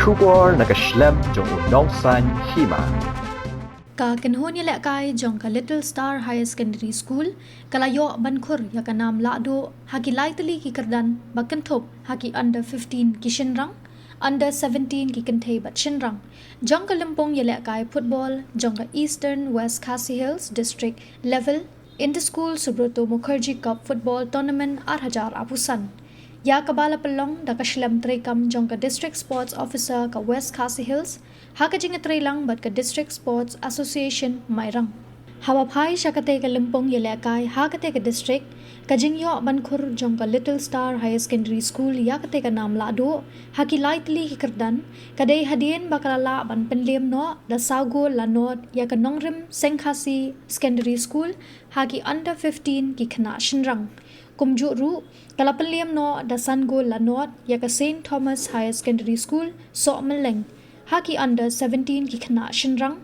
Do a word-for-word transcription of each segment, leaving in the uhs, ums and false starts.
Khubor na ka shlem jong u Nongsaiñ Hima. Ka kynhun ïalehkai jong ka Little Star Higher Secondary School ka la ïoh ban khur ïa ka nam lahduh ha ki lai tylli ki kyrdan ba kynthup ha ki under fifteen ki shynrang, under seventeen ki kynthei bad shynrang jong ka lympung ïalehkai football jong ka Eastern West Khasi Hills District level Inter School Subroto Mukherjee Cup Football Tournament ar hajar arphew san, ïa kaba la pynlong da ka shlem treikam jong ka District Sports Officer ka West Khasi Hills ha ka jingïatreilang bad ka District Sports Association Mairang. Haba phai sha katei ka lympung ïalehkai ha katei ka district, ka jingïoh ban khur jong ka Little Star Higher Secondary School ïa katei ka nam lahduh ha ki lai tylli ki kyrdan ka dei hadien ba ka la lah ban pynliem noh da saw gol la nod ïa ka nongrim Seng Khasi Secondary School ha ki under fifteen ki khynnah shynrang. Kumjuh ruh ka la pynliem noh da san gol la nod ïa ka Saint Thomas Higher Secondary School Sohmylleng ha ki under seventeen ki khynnah shynrang,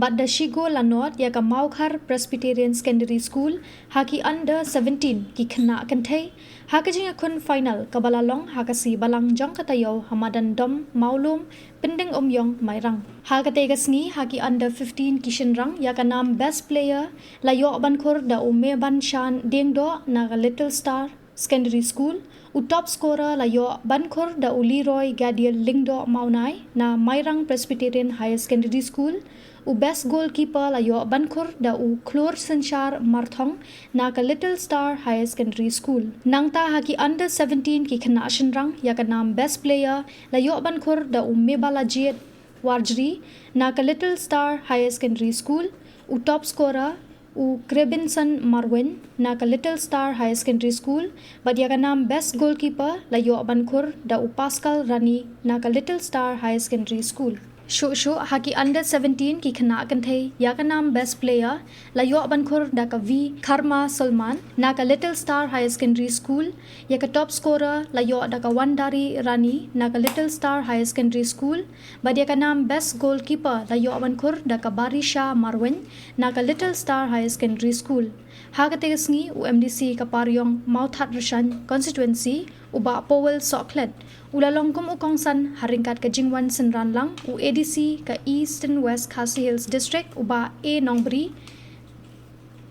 bad da shi gol la nod ïa ka Mawkhar Presbyterian Secondary School ha ki under seventeen ki khynnah kynthei ha ka jingïakhun final kaba la long ha ka sngi Balang jong ka taïew ha madan Dom Mawlum, Pyndeng Umïong, Mairang. Ha katei ka sngi ha ki under fifteen ki shynrang ïa ka nam best player la ïoh ban khur da u Mebanshan Diengdoh na ka Little Star Secondary School, u top scorer la ïoh ban khur da u Leroy Gadiel Lyngdoh Mawnai na Mairang Presbyterian Higher Secondary School, u best goalkeeper la ïoh ban khur da u Khlur Synshar Marthong na ka Little Star Higher Secondary School. Nangta ha ki under seventeen ki khynnah shynrang ïa ka nam best player la ïoh ban khur da u Mebalajied Warjri na ka Little Star Higher Secondary School, u top scorer u Krebinson Marwein na ka Little Star Higher Secondary School, bad ïa ka nam best goalkeeper la ïoh ban khur da u Pascal Rani na ka Little Star Higher Secondary School. Shuh shuh ha ki under seventeen ki khynnah kynthei ïa ka nam best player la ïoh ban khur da ka V Karma Salman na ka Little Star Higher Secondary School, ïa ka top scorer la ïoh da ka Wandari Rani na ka Little Star Higher Secondary School, bad ïa ka nam best goalkeeper la ïoh ban khur da ka Barisha Marwein na ka Little Star Higher Secondary School. Ha katei ka sngi u M D C ka Pariong Mawthadraishan Constituency, u Bah Powell Sohkhlet, u la long kum u kongsan ha ryngkat ka jingwan synran lang u A D C ka Eastern West Khasi Hills District, u Bah A Nongbri,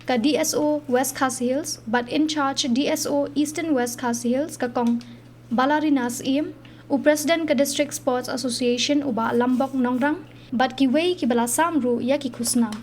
ka D S O West Khasi Hills bad in charge D S O Eastern West Khasi Hills ka Kong Balarina Syiem, u President ka District Sports Association u Bah Lambok Nongrang, bad kiwei kiba la sam ruh ïa ki khusnam.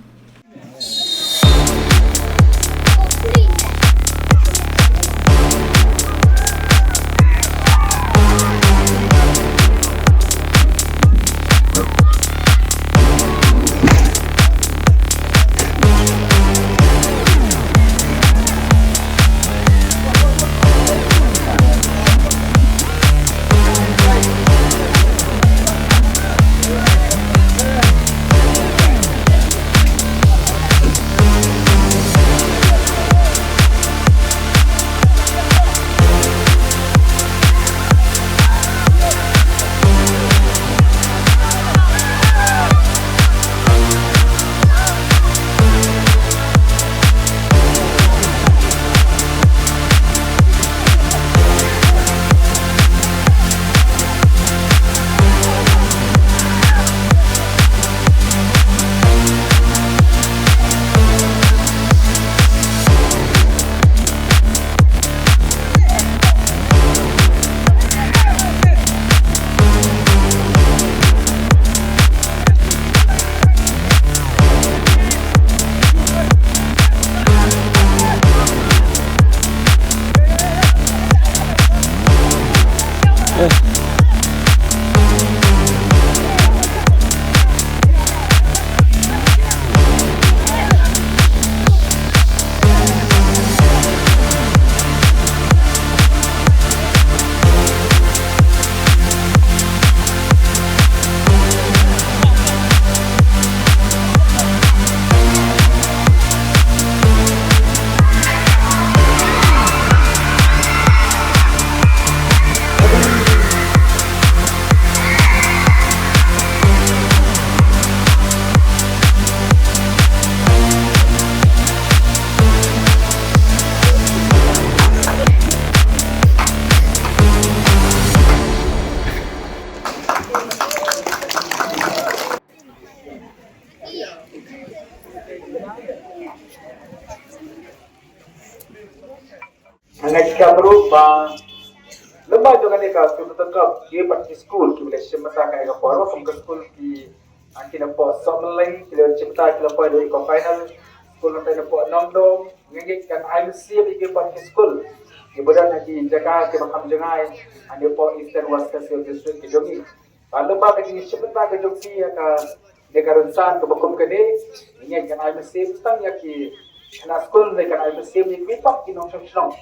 Lem bad jong kane ka Super Cup, ki pat ki skul ki la shim bynta ha kane ka por, kum ka skul ki, ah, ki Nongpoh Sohmynlei ki la shim bynta, ki la poi ha ka final. Skul Nongpoh Nongdom, nga ngeit kan ai mynsiem ïa ki pat ki skul kiba don ha ki jaka kiba kham jngai ha Nongpoh Eastern West Khasi Hills District ki jong ngi. Bad lem bad ka jingshim bynta ka jong ki ha kane ka rynsan kaba kum kane, nga ngeit kan ai mynsiem tang ïa ki khynnah skul, ne kan ai mynsiem ïa ki pat ki nongshong shnong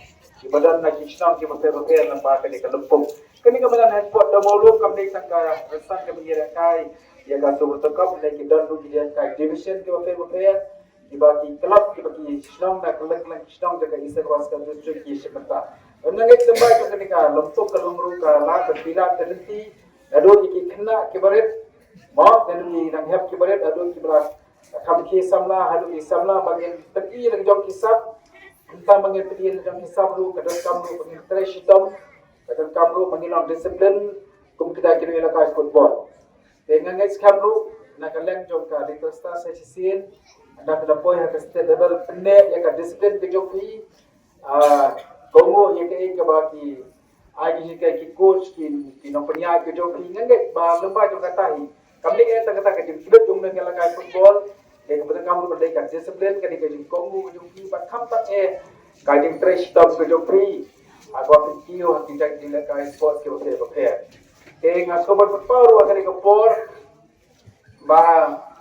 kiba don na ki shnong kiba pher bapher lem bad kane ka lympung. Kane ka Madan Hynñiewtrep da mawlum kam dei tang ka rynsan kaba ngi ïalehkai ïa ka Super Cup, ne ki don ruh ki ïalehkai division kiba pher bapher kiba ki club kiba ki shnong na kylleng kylleng ki shnong jong ka Eastern West Khasi Hills District ki shim bynta. Nga ngeit lem bad jong kane ka lympung ka long ruh ka lad ka phi lad ka lynti naduh ïa ki khynnah kiba rit, mo, naduh ki nonghep kiba rit, naduh kiba la kham khie samla haduh ki samla, ba ngin pyni la ka jong ki sap. Kumta ba ngin pyni la ka jong ki sap ruh ka donkam ruh ba ngin trei shitom, ka donkam ruh ba ngin long discipline kum kita ki nongïalehkai football. Te nga ngeit skhem ruh na ka liang jong ka Little Stars shisien, ynda ka la poi ha ka state level, pynneh ïa ka discipline ka jong phi. Ah, kohnguh ïa kaei kaba ki, ah, ki, ki, ki coach, ki, ki nongpynïaid ka jong phi. Nga ngeit ba lem bad jong kata hi, kam dei eh tang kata ka jingkyrpad jong nongïalehkai football, dei ka bynta kam ruh ka dei ka discipline, ka dei ka jingkohnguh ka jong phi, bad khamtam eh ka jingtrei shitom ka jong phi ha kaba phi kiew ha ki jait jingïalehkai sports kiba pher bapher. Te nga sngewbha ban pynpaw ruh ha kane ka por ba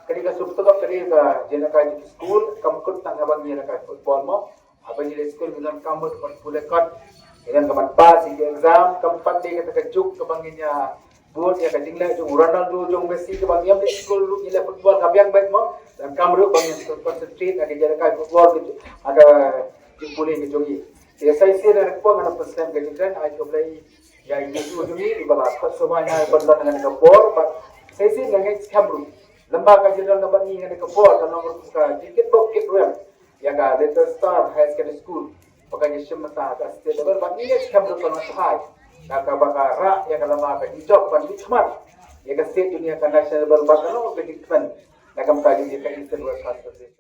kane ka Super Cup ka dei ka jingïalehkai jong ki skul, kam kut tang haba ngi ïalehkai football mo. Haba ngi leit skul ngi donkam bad ban pule kot, ngi donkam ban pass ïa ki exam, kam pat dei kata ka juk kaba ngin ïa bud ïa ka jingleh jong u Ronaldo jong u Messi kaba ngi ïa leit skul ruh ngi leh football ka biang bad mo. Donkam ruh ba ngin concentrate ha ka jingïalehkai football ka ju-, ha ka jingpule ka jong ngi. Te sa shisien na ka por ngan pynslem ka jingkren, ai khublei ïa i Jisu jong ngi iba la khot sumar ïa ngi ban don ha kane ka por, bad sa shisien nga ngeit skhem ruh lem bad ka jingdon kaba ngi ha kane ka por ka long ruh ka jingkit bok kit rem ïa ka Little Star Higher Secondary School ba kan ïashim bynta ha ka state level, bad ngi ngeit skhem ruh ka long thai na kaba ka rah ïa ka lama ka jingjop ban mihkhmat ïa ka state jong ngi ha ka national level, bad ka long ka jingkmen na ka bynta jong ngi ka Eastern West Khasi Hills.